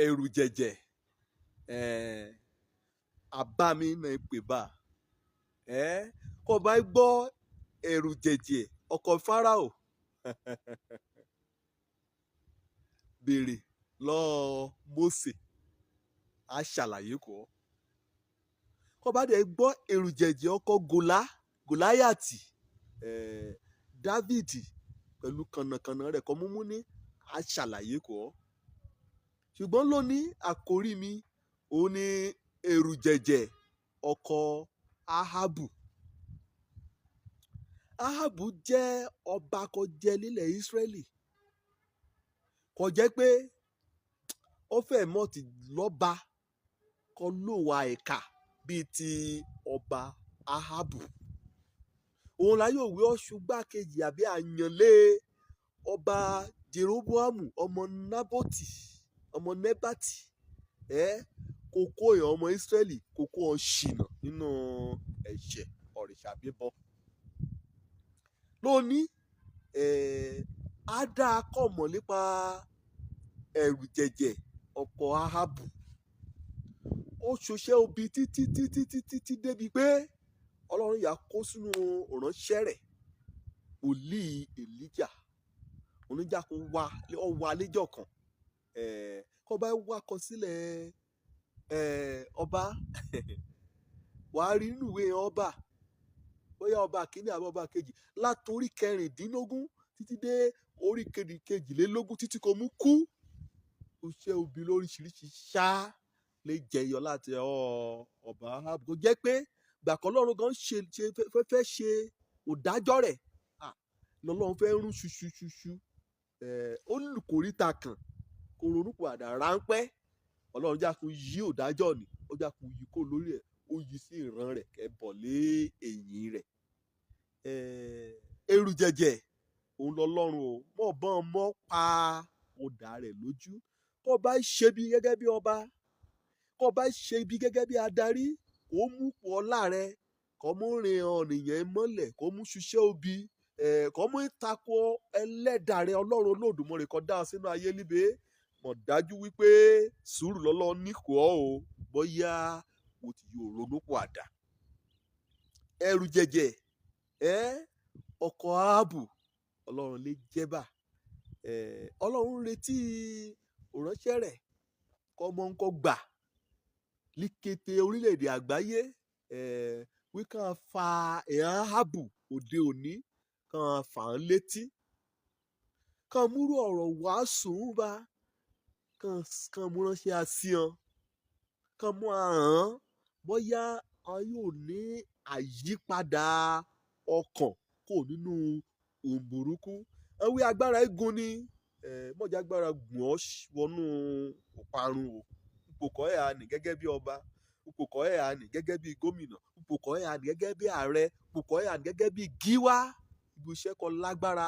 Ẹ̀rù jẹ̀jẹ̀ àbámi náà pè bá kó bá gbọ́ ẹ̀rù jẹ̀jẹ̀ ọkọ Fáráò béèrè lọ́ọ́ Mósè á ṣàlàyé kọ́. Kó bá dẹ̀ gbọ́ ẹ̀rù jẹ̀jẹ̀ ọkọ Gòláyàtì, Dávìdì pẹ̀lú kànnàkànnà rẹ̀ kọ́ múmú ní á ṣàlàyé kọ́. Ṣùgbọ́n lónìí àkórí mi òun ni ẹ̀rù jẹ̀jẹ̀ ọkọ Áhábù. Áhábù jẹ́ ọba kó jẹ nílẹ̀ Ísírẹ́lì. Kò jẹ́ pé ó fẹ́ mọ́ ti lọ́ba kó lòwà ẹ̀ka bíi ti ọba Áhábù. Òun la yóò wí ọ̀ṣùgbàkejì àbí àyànlé ọba Jeroboamu ọmọ Nábótì ọmọ Nẹ́bàtì kó kó èèyàn ọmọ Ísírẹ́lì kó kó wọn ṣìnà nínú ẹ̀ṣẹ̀ òrìṣà bíbọ. Lónìí á dáa kọ́ mọ̀ nípa ẹ̀rù jẹ̀jẹ̀ ọkọ Áhábù. Ó ṣoṣẹ́ obi títí títí títí tí débi pé Ọlọ́run yà kó sínú ìránṣẹ́ rẹ̀ wòlíì Èlíjà. Oníjà kó wá ọ wá lẹ́jọ́ kan. Kó bá wá kọ sílẹ̀ ọba wàá rí nínú ìwé ọba bóyá ọba kìíní àbí ọba kejì látorí kẹrìndínlógún títí dé orí kejìlélógún títí kò mú kú. Ó ṣe obi lóríṣiríṣi ṣá lè jẹyọ láti ọwọ́ ọba Áhábù. Kò jẹ́ pé gbàkọ́ Ọlọ́run gan ṣe fẹ́ ṣe òdájọ́ rẹ̀ lọ́lọ́run fẹ́ rún ṣuṣuṣuṣu. Ó lù kòríta kan kó ronúpìwàdà ráńpẹ́. Ọlọ́run já kó yí òdájọ́ ni ó já kó yí kó lórí ẹ̀ ó yí sí ìran rẹ̀ kẹ́ bọ̀ lé èyìn rẹ̀. Ẹ̀rù jẹ̀jẹ̀ òun lọ́lọ́run o mọ̀ bọ́n mọ́ pa ọ̀dà rẹ̀ lójú. Kó bá ṣe bí gẹ́gẹ́ bí ọba, kó bá ṣe bí gẹ́gẹ́ bí adarí, kó mú pọ̀ ọlá rẹ, kó mú rin ọ̀nìyàn mọ́lẹ̀, kó mú ṣiṣẹ́ obi, kó mú ìtakò ẹlẹ́dàá rẹ Ọlọ́run Olódùmarè kó dá ọ sínú ayé líbe. Mọ̀ dájú wípé sùúrù lọ́lọ́run ní kò ọ́ o bóyá o ti yóò ronú pàdà. Ẹ̀rù jẹ̀jẹ̀ ọkọ Áhábù Ọlọ́run lè jẹ́bà. Ọlọ́run retí ìránṣẹ́ rẹ̀ kọ́ mọ́ ń kọ́ gbà ní kété orílẹ̀-èdè àgbáyé wí kàn fa ìran Áhábù òde òní kàn fà án létí. Kàn múrú ọ̀rọ̀ wàásù ń bá kàn mú ránṣẹ́ àsíhàn kàn mú ahọ́n bóyá a yóò ní àyípadà ọkàn kò nínú ohun burúkú. Ewé agbára eégún ni mọ̀já agbára gùn ọ́ wọnú ìparun o. Ipò kọ́ ẹ̀ á nì gẹ́gẹ́ bí ọba, ipò kọ́ ẹ̀ á nì gẹ́gẹ́ bí gómìnà, ipò kọ́ ẹ̀ á nì gẹ́gẹ́ bí ààrẹ, ipò kọ́ ẹ̀ á nì gẹ́gẹ́ bí gíwá. Ibi iṣẹ́ kọ lágbára.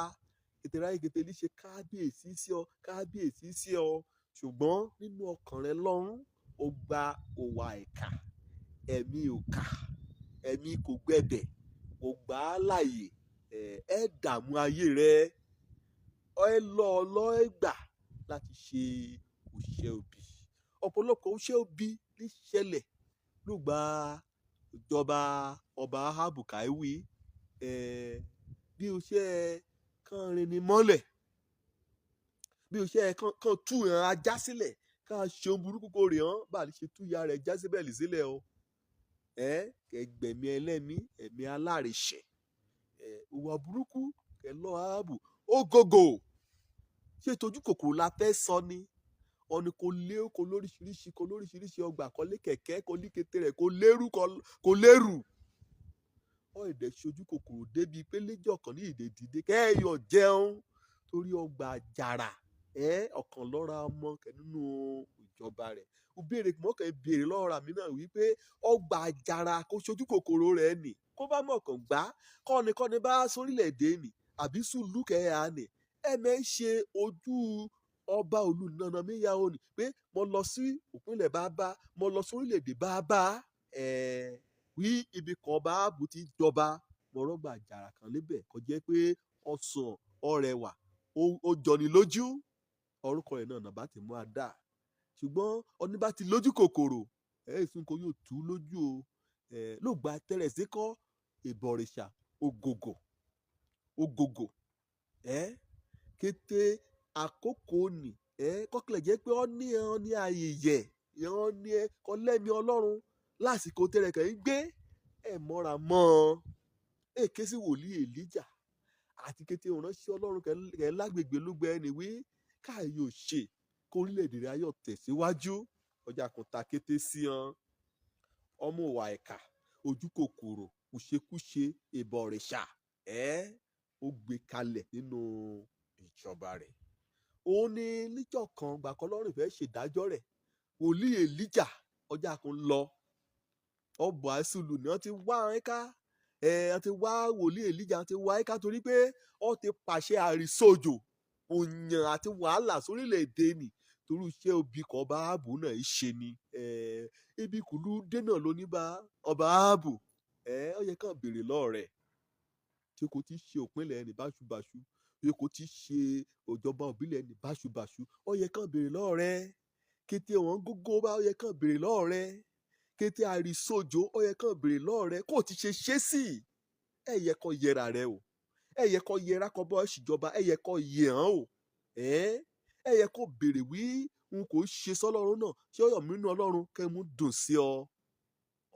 Kété ráyè kété ní ṣe kábíyèsí sí ọ, kábíyèsí sí ọ. Ṣùgbọ́n nínú ọkàn rẹ lọ́hùn, ó gba òwà ẹ̀ka, ẹ̀mí òkà, ẹ̀mí kò gbẹ̀bẹ̀, kò gbà á láàyè. Ẹ dààmú ayé rẹ, ẹ lọ lọ́ ẹ gbà láti ṣe òṣìṣẹ́ òbí. Ọ̀pọ̀lọpọ̀ òṣìṣẹ́ òbí ní ṣẹlẹ̀ lùgbà ìjọba ọba Áhábù káíwí. Bí òṣìṣẹ́ kan rin ni mọ́lẹ̀, bí òṣìṣẹ́ kan tú ìran ajá sílẹ̀, ká ṣe ohun burúkú kó rè hàn bá lè ṣe tú ìyá rẹ̀ Jésébẹ́lì sílẹ̀ o. Kẹ́ gbẹ̀mí ẹlẹ́mìí, ẹ̀mí alárìṣẹ̀. Ìwà burúkú kẹ́ lọ́ Áhábù. Ó gògò. Ṣé tójú kòkòrò la fẹ́ sọ ni? Ọ̀nì kò lé kò lóríṣiríṣi kò lóríṣiríṣi ọgbà kò lé kẹ̀kẹ́ kò ní kété rẹ̀ kò lérú kò lérù. Ó ìdẹ̀ ṣojú kòkòrò débi pé léjọ́ kan ní ìdè dìde kẹ́yọ̀ jẹun torí ọgbà àjàrà ọ̀kan lọ́ra ọmọ kẹ́ nínú ìjọba rẹ̀. Ó béèrè mọ́kàn béèrè lọ́ra mi náà wípé ọgbà àjàrà kò ṣojú kòkòrò rẹ̀ nì kó bá mọ̀kàn gbá kọ́ni kọ́ni bá sórílẹ̀-èdè nì àbí sùlù kẹ́hà nì ẹ̀mẹ́ ń ṣe ojú ọba òlu nànà mi ya òní pé mo lọ sí òpinlẹ̀ bàbá mo lọ sórílẹ̀-èdè bàbá wí ibi kan bá bù ti jọba mo rọ́gbà àjàrà kan níbẹ̀ kò jẹ́ pé ọsàn ọrẹwà ó jọni lójú. Orúkọ rẹ̀ náà nàbá ti mú a dà, ṣùgbọ́n ọní bá ti lójú kòkòrò ẹ̀ sùn kò yóò tú lójú o. Ẹ̀ ló gba tẹ́rẹ̀ sí kọ́ ìbọ̀rìṣà ògògò ògògò ẹ̀ kété àkókò nì ẹ̀ kọ́kílẹ̀ jẹ́ pé ọ ní ọ ní ayẹyẹ ọ ní ẹ kọ́ lẹ́mi Ọlọ́run lásìkò tẹ́rẹ̀ kẹ́ ń gbé ẹ̀ mọ́ra mọ́ ọ. Èké sí wòlíì Èlíjà àti kété ìránṣẹ́ Ọlọ́run kẹ́ lágbègbè lúgbẹ ẹni wí káàyò ṣe kó orílẹ̀-èdè rẹ̀ ayọ̀ tẹ̀síwájú. Ọjà kò ta kété sí ọ́n ọmọ ìwà ẹ̀ka ojú kòkòrò kùṣekúṣe ìbọ̀rìṣà ẹ̀ ó gbé kalẹ̀ nínú ìjọba rẹ̀. Òun ni níjọ́ kan gbàkọ́ lọ́rùn fẹ́ ṣèdájọ́ rẹ̀, wòlíì Èlíjà ọjà kan lọ ọbọ̀ àṣùlù ni wọ́n ti wá ẹ̀ ká ẹ̀ wọ́n ti wá wòlíì Èlíjà, wọ́n ti wá ẹ̀ ká torí pé ó ti pàṣẹ àrísòjò òyàn àti wàhálà sórílẹ̀-èdè nì torí iṣẹ́ obì kan ọba Áhábù náà ṣe ni. Ibi kùlú dènà ló ní bá ọba Áhábù. Ó yẹ kàn béèrè lọ́ọ̀rẹ́ tí kò ti ṣe òpinlẹ̀ ẹni báṣubàṣu, tí kò ti ṣe ìjọba òbílẹ̀ ẹni báṣubàṣu. Ó yẹ kàn béèrè lọ́ọ̀rẹ́ kété wọn gógó bá, ó yẹ kàn béèrè lọ́ọ̀rẹ́ kété àrísòjò, ó yẹ kàn béèrè lọ́ọ̀rẹ́ kó ti ṣe ṣe sí. Ẹ yẹ kó yẹra rẹ o, ẹ yẹ kó yẹra kó bọ́ ṣìjọba, ẹ yẹ kó yẹ hàn o. Ẹ yẹ kó béèrè wí n kò ṣe sọ́lọ́run náà ṣé ọyọ̀ mínú Ọlọ́run kẹ́mú dùn sí ọ.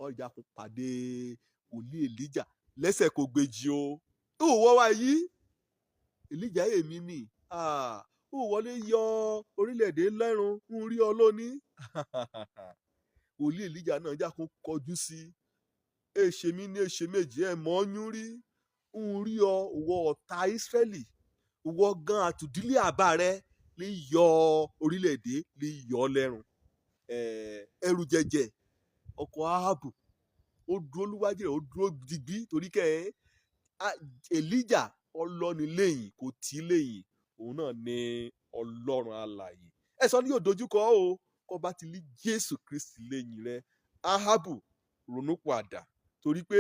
Ọjà kò pàdé wòlíì Èlíjà lẹ́sẹ̀ kò gbèjì o. Ó wọ́ wa yí Èlíjà èmi nì ó wọlé yọ orílẹ̀-èdè lẹ́run ń rí ọ lónìí. Wòlíì Èlíjà náà jà kó kọjú sí èṣe mi ní èṣe méjì ẹ̀ mọ́ yún rí ń rí ọ wọ ọ̀tá Ísírẹ́lì wọ gan àtùdílé àbá rẹ lè yọ orílẹ̀-èdè lè yọ ọ lẹ́run. Ẹrù jẹjẹ ọkọ̀ Áhábù ó dúró lúwájú rẹ̀, ó dúró digbí torí kẹ́ ẹ Èlíjà ọlọ́ni lẹ́yìn kò tí lẹ́yìn òun náà ní Ọlọ́run alààyè. Ẹ sọ ni yóò dojúkọ o kó bá ti lé Jésù Kristi lẹ́yìn rẹ. Áhábù ronúpìwàdà torí pé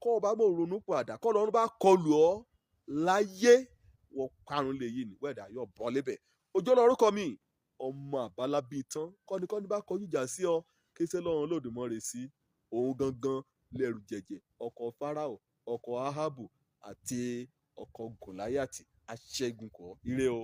kó o bá mọ̀ ronúpìwàdà kó Ọlọ́run bá kọlù ọ́ láyé wọ́n parun lè yí ni wẹ́ẹ̀dà yóò bọ́ lébẹ̀. Ojú ọlọ́run kọ mi ọmọ àbálábí tán kọ́nikọ́ni bá kọjú ìjà sí ọ kéṣẹ́ lọ́run Olódùmarè sí òun gangan lẹ́rù jẹ̀jẹ̀ ọkọ̀ Fáráò, ọkọ̀ Áhábù àti ọkọ̀ Gòláyàtì aṣẹ́gun kọ́. Ire o.